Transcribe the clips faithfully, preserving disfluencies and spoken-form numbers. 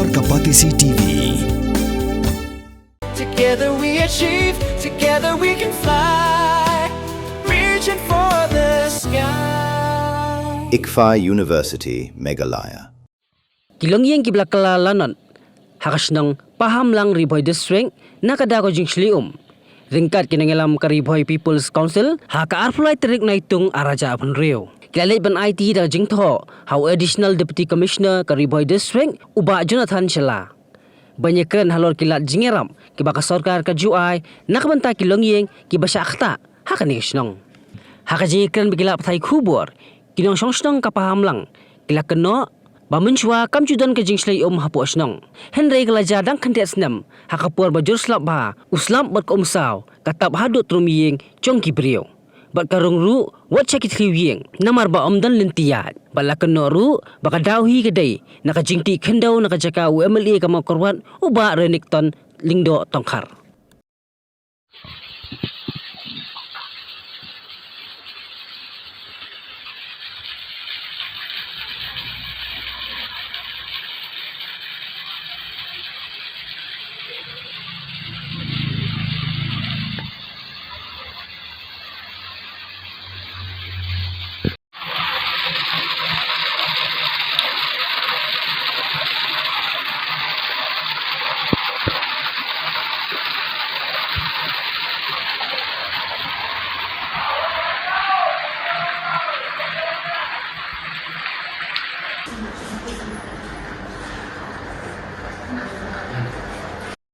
Kapatisi T V. Together we achieve, together we can fly, reaching for the sky. ICFAI University, Meghalaya. Ki longïing kiba la kylla lanot ha ka shnong Pahamlang, Ri Bhoi District, na ka daw ka jingshlei um, ryngkat ki nongïalam ka Ri Bhoi People's Council, ha ka arphew lai tarik Naitung ar hajar arphew hynriew, ki la leit ban aiti da ka jingthoh ha u Additional Deputy Commissioner ka Ri Bhoi District, u Bah Jonathan Shylla, ban ïakren halor ki lad jingïarap kiba ka sorkar ka ju ai na ka bynta ki longïing kiba shah ktah ha kane ka shnong. Ha ka jingïakren bad ki lad pathai khubor, ki nongshong shnong ka Pahamlang ki la kynnoh ba mynshuwa kam ju don ka jingshlei um hapoh shnong, hynrei ka la jia dang khyndiat snem ha ka por ba jur slap bha u slap bad ka umsaw ka tap haduh trum ïing jong ki briew, bad ka rung ruh wat sha ki thliew ïing namar ba ym don lynti ïaid. Bad la kynnoh ruh ba ka daw hi ka dei na ka jingtih khyndew na ka jaka u M L A ka Mawkyrwat, u Bah Renikton Lyngdoh Tongkhar.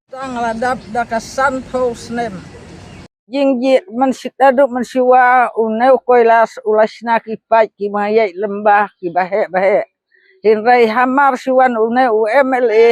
Tang la dap da ka sanphew snem. Jingjied mynshwa, naduh mynshwa une u Kailash u la shna ki paip kiba ïaid lyngba kiba heh ba heh. Hynrei hamar shuwa une u M L A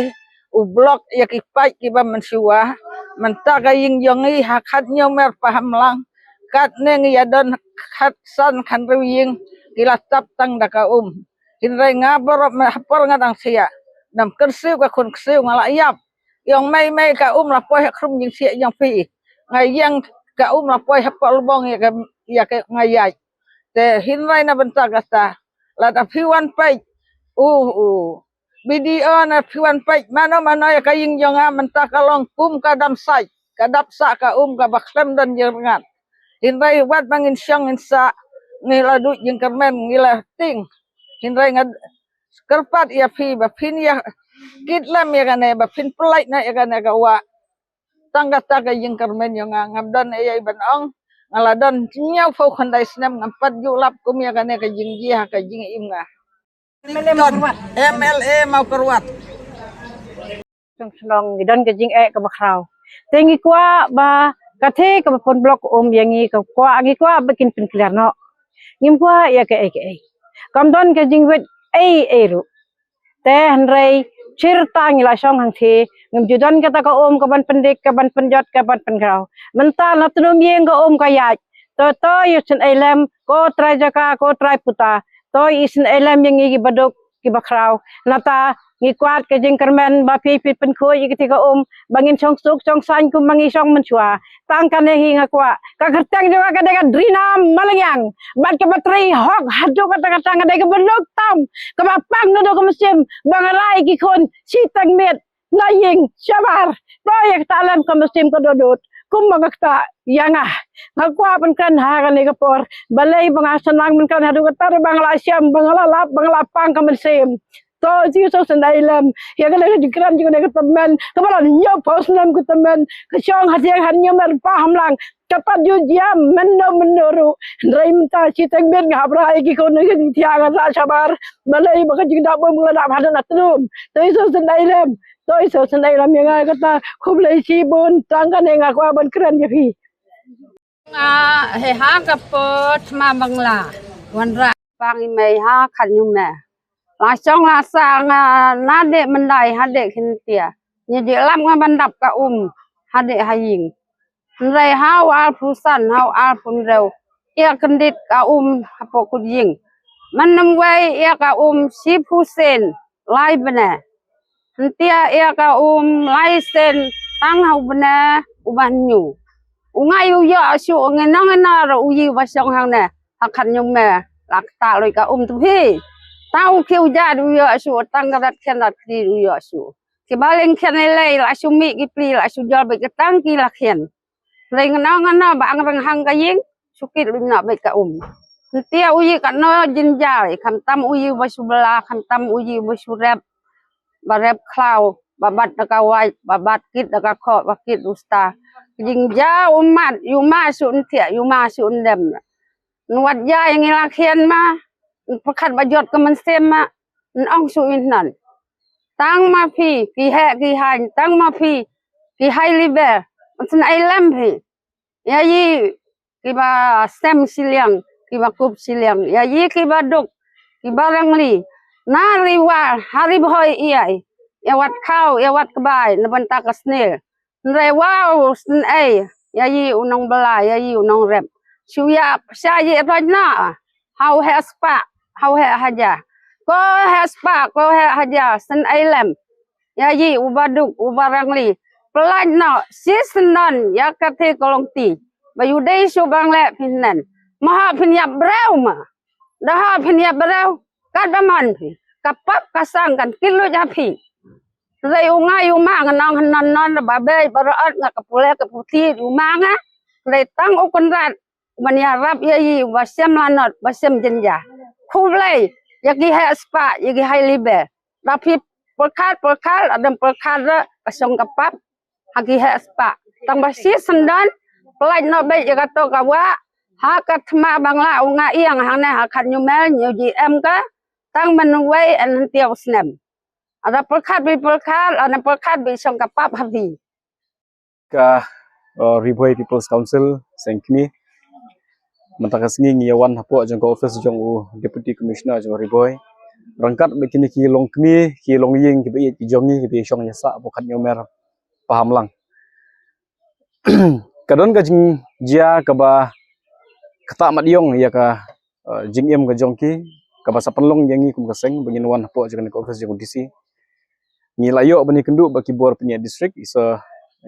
u block ïa ki paip kiba mynshwa. Mynta ka ïing jong ngi ha Khathynñiewmer Pahamlang, katne ngi ïa don khatsan khathynriew ïing ki la tap tang da ka um. Hynrei nga baroh me ha por nga dang thiah, dang kynsiew ka khun ksiew nga la ïap. Ïong mei mei ka um la poi ha khrum jingsiah jong phi. Nga ïeng ka um la poi ha pol bong ïa ka, ïa ka nga ïaid. Te hynrei na bynta kata, lada phi wan peit, u, u B D O, na phi wan peit mano mano ïa ka ïing jong nga, mynta ka long kum ka dam sait, ka dap sah ka um kaba khlem don jingryngkat. Hynrei wat ba ngin shong ngin sah, ngi la duh jingkyrmen, ngi la tieng. Hynrei nga kyrpad ïa phi ba phin ïa kit lem ïa kane, ba phin pynlait noh ïa kane ka wah. Tang kata ka jingkyrmen jong nga, ngam don ei ei ban ong. Nga la don hynñiewphew khyndai snem, ngam pat ju lap kum ïa kane ka jingjia ha ka jingim nga. M L A Mawkyrwat. Shong shnong ngi don ka jingeh kaba khraw. Te ngi kwah ba katei kaba pynblock um ïa ngi, ka kwah, ngi kwah ba kin pynclear noh. Ngim kwah ïa kaei kaei. Kam don ka jingwit ei ei ruh. Te hynrei shirta ngi la shong hangtei, ngim ju don kata ka um kaban pyndik, kaban pynjot, kaban pynkhraw. Mynta na tnum ïing ka um ka ïaid. To, to ïa sngewlem, ko trai jaka, ko trai puta. To ïa sngewlem ïa ngi kiba duk kiba khraw. Nangta ngi kwah ka jingkyrmen ba phi, phi pynkhuid ïa katei ka um ba ngin shong suk shong saiñ kum ba ngi shong mynshwa. Tang kane hi nga kwah. Ka kyrteng jong nga ka dei ka Drina Malngiang. Bad kaba trei hok haduh katta katta nga dei kaba duk tam, kaba pang naduh ka mynsiem ba nga rai ki khun shiteng miet na ïing shabar. To ïa kata lem ka mynsiem ka dohnud. Kumba nga kata ïa nga, nga kwah pynkren ha kane ka por. Balei ba nga sdang pynkren haduh katta, ba nga la shem, ba nga la lap, ba nga la pang ka mynsiem. To Jisu sngewlem ïa kane ka jingkren jong kane ka tymmen kaba la hynñiewphew snem ka tymmen, ka shong ha Khathynñiewmer Pahamlang. Ka pat ju jia mynno mynno ruh. Hynrei mynta shiteng miet nga hap rai ki khun ki thiah nga sah shabar. Balei ba ka jingdap bym la dap haduh na tnum. To Jisu sngewlem. To Jisu sngewlem ïa nga kata. Khublei shibun, tang kane nga kwah ban kren ïa phi. Nga he ha ka por Thma Bangla. Wanrah pang i mei ha Khathynñiewmer. La shong la sah nga nadei myndai hadei khyndiat. Ngi ju lap nga ban dap ka um hadei ha ïing. Hynrei ha u arphew san, ha u arphew hynriew, ïa kyndit ka um hapoh kut ïing. Mynnym wei ïa ka um shiphew sien lai bnai. Hyntia ïa ka um lai sien tang ha u bnai uba hynñiew. U ngai u ïoh shuh, ngi nong ngi nor u ïoh ba shong hangne ha Khathynñiewmer. La ktah loi ka um tu hi. Ta u khiew jat u ïoh shuh, tang ka rat khen rat kri u ïoh shuh. Kiba lyngkhian lei lei la shu mih ki pli la shu jol bad ka tang ki la khian. Lei ngano ngano ba ang rang hang ka ïing, shu kit lut noh bad ka um. Hyntia u ïa katno jynjar, khamtam u ïa ba shu bela, khamtam u ïa ba shu rep, ba rep khlaw, ba bat da ka wait, ba bat kit da ka khoh, ba kit u sta. Jynjar u mat, ïa u ma shu nthiah, ïa u ma shu ndem. Nwat ja ïa ngi la khian ma, pyrkhat ba jot ka mynsiem ma, nong shu ïa hnan. Tang ma phi, ki heh ki haiñ, tang ma phi, ki hai liber, sngewsih lem phi. Ïa i kiba sem shiliang, kiba kup shiliang, ïa i kiba duk, kiba rangli. Na ri war, ha ri bhoi ïa i, ïa wat khaw, ïa wat kbai, na bynta ka snil. Hynrei wow, sngewsih, ïa i u nongbela, ïa i u nongrep. Shu ïa, sha i roi na, ha u heh spah, ha u heh hajar. Ko heh spah, ko heh hajar, sngewsih lem. Ïa i u ba duk, u ba rangli. Pynlait noh, shi syndon, ïa ka thei ka longti. Ba ïu dei shu bang leh phin nen. Ma ha phin ïap breu ma. Da ha phin ïap breu. Kat ba mon phi. Ka pap ka sang kan kit lut ha phi. Hynrei u nga ïa u ma nga nong hynnon non ba bei ba rot nga ka pule ka puti ïa u ma nga. Hynrei tang u Kynrad. Ban ïarap ïa i, ba sem lanot, ba sem jynjar. Khublei, ïa ki heh spah, ïa ki hai liber. Da phi pyrkhat, pyrkhat, adam pyrkhat re, ka shong ka pap, ha ki heh spah. Tang ba shi syndon, pynlait noh beit ïa kato ka wah, ha ka thma Bangla u nga ïeng hangne ha Khan Nyumer, ñiew ji em ka, tang mynwei en hyntiaw snem. Ada pyrkhat beit pyrkhat, ada pyrkhat beit shong ka pap ha phi. Ka, uh, Ri Bhoi People's Council, seng kmie. Mynta ka sngi ngi ïa wan hapoh jong ka office jong u Deputy Commissioner jong Ri Bhoi. Ryngkat bad kine ki longkmie, ki longïing, kiba ïeit ki jong ngi, kiba ïa shong ïa sah hapoh Khan Nyumer, Pahamlang. Ka don ka jingjia kaba ktah mat ïong ïa ka, uh, jingim ka jong ki, kaba sa pynlong ïa ngi kum ka seng, ba ngin wan hapoh jong kane ka office jong u D C. Ngi la ïoh ban ïakynduh bad ki bor pynïaid district, i Sir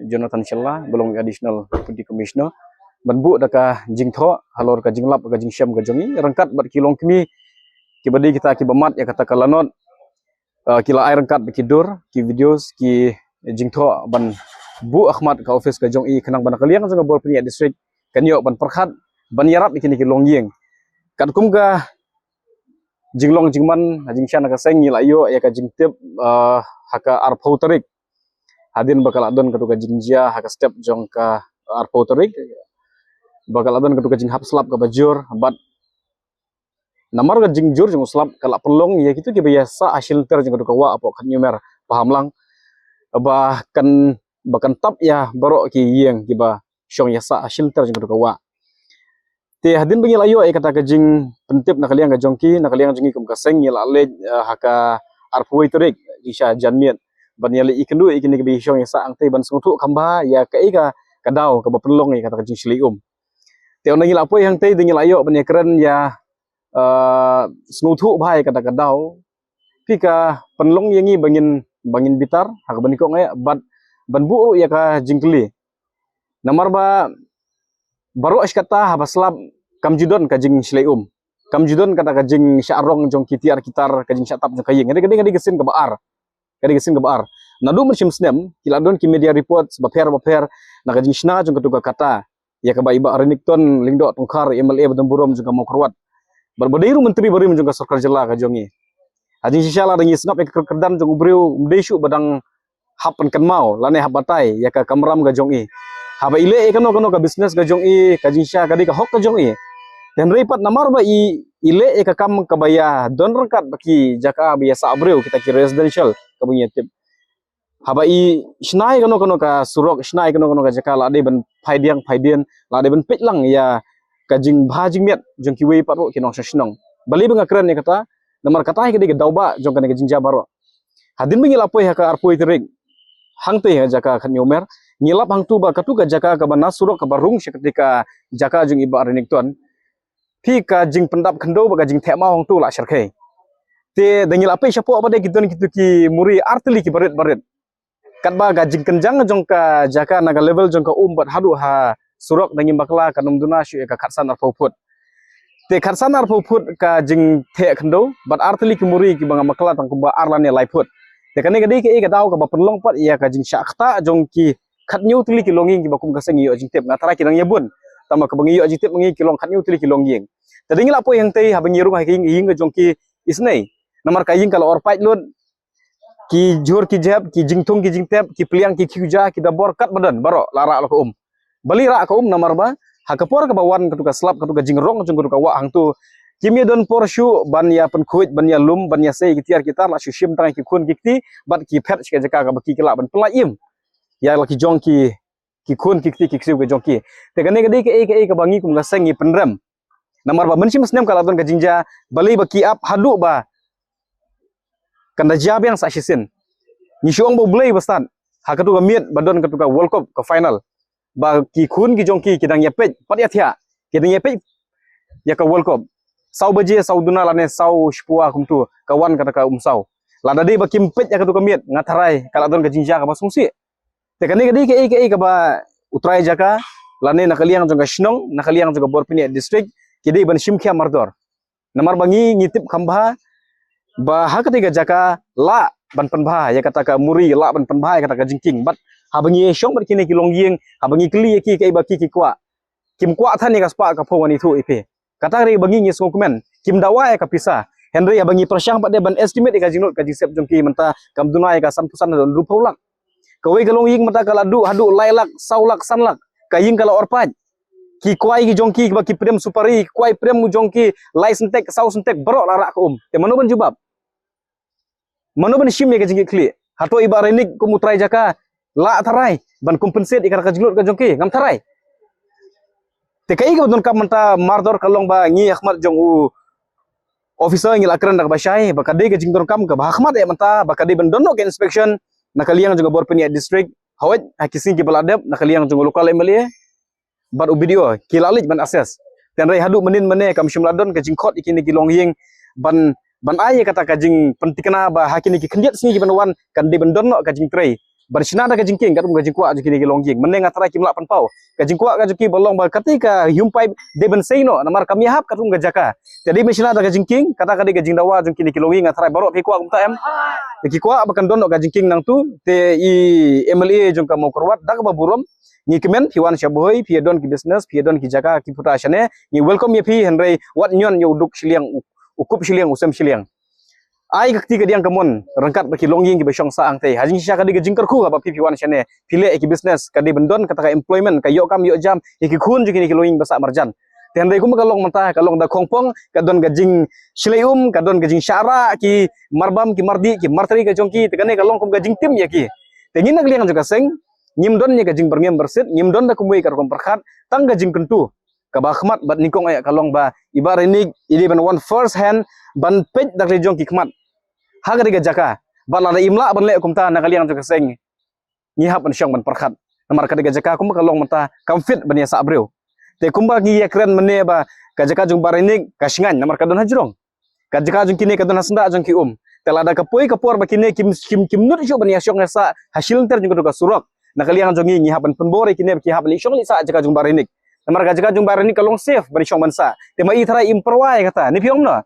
Jonathan Shylla, ba long Additional Deputy Commissioner. Ban buh da ka jingthoh, halor ka jinglap, ka jingshem ka jong ngi, ryngkat bad ki longkmie, kiba dei kita kiba mad ïa kata ka lanot, uh, ki la ai ryngkat bad ki dur, ki videos, ki jingthoh, ban buh ha khmat ka office ka jong i khnang ba na ka liang jong ka bor pynïaid district, kan ïoh ban pyrkhat, ban ïarap ïa kine ki longïing. Katkum ka jinglong jingman, ha jingshisha na ka seng ngi la ïoh ïa ka jingtip, uh, ha ka arphew tarik. Hadien ba ka la don katu ka jingjia, ha ka step jong ka arphew tarik. Ba ka la don katu ka jinghap slap kaba jur, bad namar ka jingjur jong u slap ka la pynlong ïa kitu kiba ïa sah ha shilynter jong katu ka wah hapoh Khan Nyumer Pahamlang. Ba kan, ba kan tap ïa baroh ki ïing kiba shong ïa sah ha shilynter jong katu ka wah. Te hadien ba ngi la ïoh ïa kata ka jingpyntip na ka liang ka jong ki, na ka liang jong ngi kum ka seng ngi la leit, eh, ha ka arphew tarik, jingshisha janmiet. Ban ïa leit ïakynduh ïa kine kiba ïa shong ïa sah hangtei ban sngewthuh kham bha ïa kaei ka, ka daw kaba pynlong ïa kata ka jingshlei um. Te ynda ngi la poi hangtei te ngi la ïoh ban ïakren ïa, eh, sngewthuh bha ïa kata ka daw. Phi ka pynlong ïa ngi ba ngin, ba ngin bitar, ha kaba nyngkong eh, bad ban buh ïa ka jingkylli. Namar ba baroh shi katta haba slap kam ju don ka jingshlei um. Kam ju don kata ka jingshah rong jong ki tiar ki tar, ka jingshah tap jong ka ïing. Ka dei, ka dei, ka dei ka sien kaba ar. Ka dei ka sien kaba ar. Naduh mynshem snem, ki la don ki media reports bapher bapher, na ka jingshna jong katu ka kata. Ïa kaba i Bah Renikton Lyngdoh Tongkhar, M L A ba don burom jong ka Mawkyrwat. Bad ba dei ruh Myntri barim jong ka sorkar jylla ka jong ngi. Ha jingshisha lada ngi sngap ïa ka kyrdan jong u briew, um dei shuh ba dang hap pynkynmaw, lane hap batai, ïa ka kamram ka jong i. Haba i leh ïa kano kano ka business ka jong i, ka jingshisha ka dei ka hok ka jong i. Hynrei pat namar ba i, i leh ïa ka kam kaba ïa don ryngkat bad ki jaka ba ïa sah briew kita ki residential kaba ngi ïa tip. Haba i shna ïa kano kano ka surok, shna ïa kano kano ka jaka la dei ban phai diang, phai dien, la dei ban peit lang ïa ka jingbha jingmiat jong kiwei pat ruh ki nongshong shnong. Balei ba nga kren ïa kata, namar kata hi ka dei ka daw ba jong kane ka jingjia baroh. Hadien ba ngi la poi ha ka arphew tarik, hangtei ha jaka Khan Nyumer, ngi lap hangtu ba katu ka jaka kaba na surok kaba rung sha kata ka jaka jong i Bah Renikton. Phi ka jingpyndap khyndew bad ka jingtheh maw hangtu la shyrkhei. Te da ngi la peit shapoh ba dei ki don kitu ki muri artylli kiba rit ba rit. Katba ka jingkynjang jong ka jaka na ka level jong ka um bad haduh ha surok da ngim bakla kan ym duna shuh ïa ka khatsan arphew phut. Te khatsan arphew phut ka jingtheh khyndew bad artylli ki muri kiba ngam bakla tang kumba ar lane lai phut. Te kane ka dei kaei ka daw kaba pynlong pat ïa ka jingshah ktah jong ki khatñiew tylli ki longïing kiba kum ka seng ngi ïoh jingtip. Nga tharai ki dang ïa bun. Tangba kaba ngi ïoh jingtip ma ngi ki long khatñiew tylli ki longïing. Te dei ngi lah poi hangtei haba ngi rung ha ka ïing, ïing ka jong ki isnei. Namar ka ïing ka la or paid lut. Ki jhur ki jep, ki jingthung ki jingtep, ki pliang ki khiew ja, ki dabor katba don baroh la rah la ka um. Balei rah ka um? Namar ba ha ka por kaba wan katu ka slap, katu ka jingrong jong katu ka wah hangtu, kim ïa don por shuh ban ïa pynkhuid, ban ïa lum, ban ïa sei ki tiar ki tar, la shu shim tang ki khun ki kti bad ki phet sha ka jaka kaba ki lah ban pynlait im ïa la ki jong ki, ki khun ki kti ki ksiew ki jong ki. Te kane ka dei kaei kaei kaba ngi kum ka seng ngi pynrem. Namar ba mynshim snem ka la don ka jingjia, balei ba ki ap haduh ba kan da jia biang sa shisien. Ngi shu ong ba U Blei ba stad. Ha katu ka miet ba don katu ka World Cup ka final, ba ki khun ki jong ki ki dang ïa peit pat ïa thiah, ki dang ïa peit ïa ka World Cup. Saw baje, saw duna lane saw shiphew kumtu ka wan kata ka umsaw. Lada dei ba kim peit ïa katu ka miet, nga tharai ka la don ka jingjia kaba sngewsih. Te kane ka dei kaei kaei kaba u trai jaka lane na ka liang jong ka shnong, na ka liang jong ka bor pynïaid district, ki dei ban shim khia mardor. Namar ba ngi ngi tip kham bha ba ha kata ka jaka lah ban pynbha ïa kata ka muri, lah ban pynbha ïa kata ka jingkieng. Bad haba ngi shong bad kine ki longïing, haba ngi kylli ïa ki kaei ba ki ki kwah, kim kwah than ïa ka spah ka phew wan ithuh ïa phi. Kata ka dei ba ngi ngi sngewkmen, kim dawa ïa ka pisa. Hynrei haba ngi pyrshang pat de ban estimate ïa ka jinglut ka jingsep jong ki mynta kam duna ïa ka sanphew san haduh hynriewphew lak. Kawei ka longïing mynta ka la duh haduh lai lak, saw lak, san lak. Ka ïing ka la or paid. Ki kwai ki jong ki ba ki prem supari, ki kwai prem jong ki lai syntek, saw syntek, baroh la rah ka um. Te mano ban jubab? Mano ban shim ïa ka jingkitkhlieh? Hato i Bah Rainik kum u trai jaka lah tharai ban compensate ïa ka jinglut ka jong ki? Ngam tharai. Te kaei kaba donkam mynta mardor ka long ba ngi ha khmat jong u officer ngi la kren da kaba shai ba ka dei ka jingdonkam kaba ha khmat eh mynta ba ka dei ban don noh ka inspection na ka liang jong ka bor pynïaid district. Hawei ha ki sngi kiba la dep na ka liang jong u local M L A bad u B D O ki la leit ban assess. Te hynrei haduh mynnin mynne kam shym la don ka jingkhot ïa kine ki longïing ban, ban ai ïa kata ka jingpyntikna ba ha kine ki khyndiat sngi kiban wan kan dei ban don noh ka jingtrei ban shna da ka jingkieng katkum ka jingkwah jong kine ki longïing. Mynne nga tharai kim lah pynpaw ka jingkwah ka jong ki ba long ba kata ka home pipe dei ban sei noh namar kam ïahap katkum ka jaka. Te dei ban shna da ka jingkieng, kata ka dei ka jingdawa jong kine ki longïing. Nga tharai baroh phi kwah kumta em? Te ki kwah ba kan don noh ka jingkieng nangtu. Te i M L A jong ka Mawkyrwat da kaba burom ngi kmen phi wan sha Bhoi, phi ïa don ki business, phi ïa don ki jaka ki phuta shane, ngi welcome ïa phi. Hynrei wat ñion ïa u duk shiliang, u, u kup shiliang, u sem shiliang. Ai ka kti ka diang ka mon ryngkat bad ki longïing kiba shong sah hangtei. Ha jingshisha ka dei ka jingkyrkhu haba phi phi wan shane, phi leh ïa ki business, ka dei ban don kata ka employment, ka ïoh kam ïoh jam ïa ki khun jong kine ki longïing ba sah marjan. Te hynrei kumba ka long mynta ka long da khongpong, ka don ka jingshlei um, ka don ka jingshah rah ki marbam ki mardih ki martri ka jong ki. Te kane ka long kum ka jingtim ïa ki. Te ngi na ka liang jong ka seng ngim don ïa ka jingbyrngem byrsit, ngim don da kumwei ka rukom pyrkhat, tang ka jingkyntu kaba khmat bad nyngkong eh ka long ba i Bah Rainik i dei ban wan first hand ban peit da ka liang jong ki khmat ha kata ka jaka. Bad lada im lah ban leh kumta na ka liang jong ka seng ngi hap ban shong ban pyrkhat. Namar kata ka jaka kumba ka long mynta kam fit ban ïa sah briew. Te kumba ngi ïa kren mynne ba ka jaka jong Bah Rainik ka shngain namar ka don ha jrong. Ka jaka jong kine ka don ha syndah jong ki um. Te lada ka poi ka por ba kine kim, kim, kim nud shuh ban ïa shong ïa sah ha shilynter jong katu ka surok, na ka liang jong ngi ngi hap ban pynbor ïa kine ba ki hap ban leit shong leit sah ha jaka jong Bah Rainik. Namar ka jaka jong Bah Rainik ka long safe ban shong ban sah. Te ma i tharai im pyrwa ïa kata, ne phi ong no?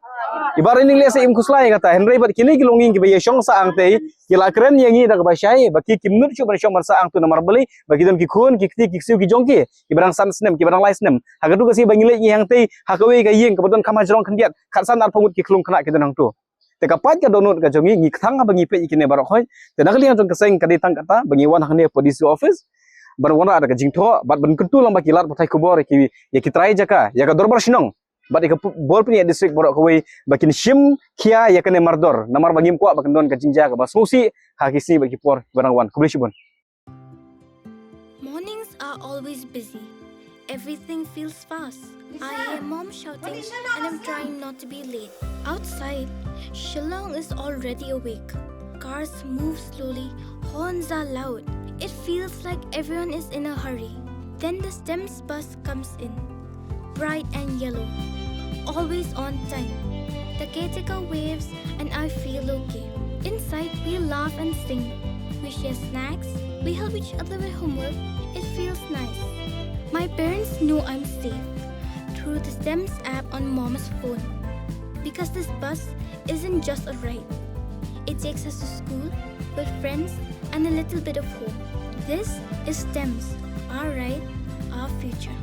I Bah Rainik lehse im khuslai ïa kata. Hynrei bad kine ki longïing kiba ïa shong sah hangtei ki la kren ïa ngi da kaba shai ba ki kim nud shuh ban shong ban sah hangtu namar balei? Ba ki don ki khun ki kti ki ksiew ki jong ki kiba dang san snem, kiba dang lai snem. Ha katu ka sngi ba ngi leit ngi hangtei ha kawei ka ïing kaba don kham ha jrong khyndiat, khatsan arphew ngut ki khlung khynnah ki don hangtu. Te ka paid ka dohnud ka jong ngi, ngi kthang haba ngi peit ïa kine baroh khoit. Te na ka liang jong ka seng ka dei tang kata ba ngi wan hangne hapoh D C office ban wanrah da ka jingthoh bad ban kyntu lang ba ki lad pathai khubor ïa ki, ïa ki trai jaka, ïa ka dorbar shnong bad ïa ka pu-, bor pynïaid district baroh kawei ba kin shim khia ïa kane mardor namar ba ngim kwah ba kan don ka jingjia kaba sngewsih ha ki sngi bad ki por kiba dang wan. Khublei shibun. Mornings are always busy. Everything feels fast. I hear mom shouting and I'm trying not to be late. Outside, Shillong is already awake. Cars move slowly, horns are loud. It feels like everyone is in a hurry. Then the STEMS bus comes in. Bright and yellow. Always on time. The caretaker waves and I feel okay. Inside, we laugh and sing. We share snacks. We help each other with homework. It feels nice. My parents know I'm safe through the STEMS app on mom's phone. Because this bus isn't just a ride, it's takes us to school, with friends, and a little bit of hope. This is STEMS, our right, our future.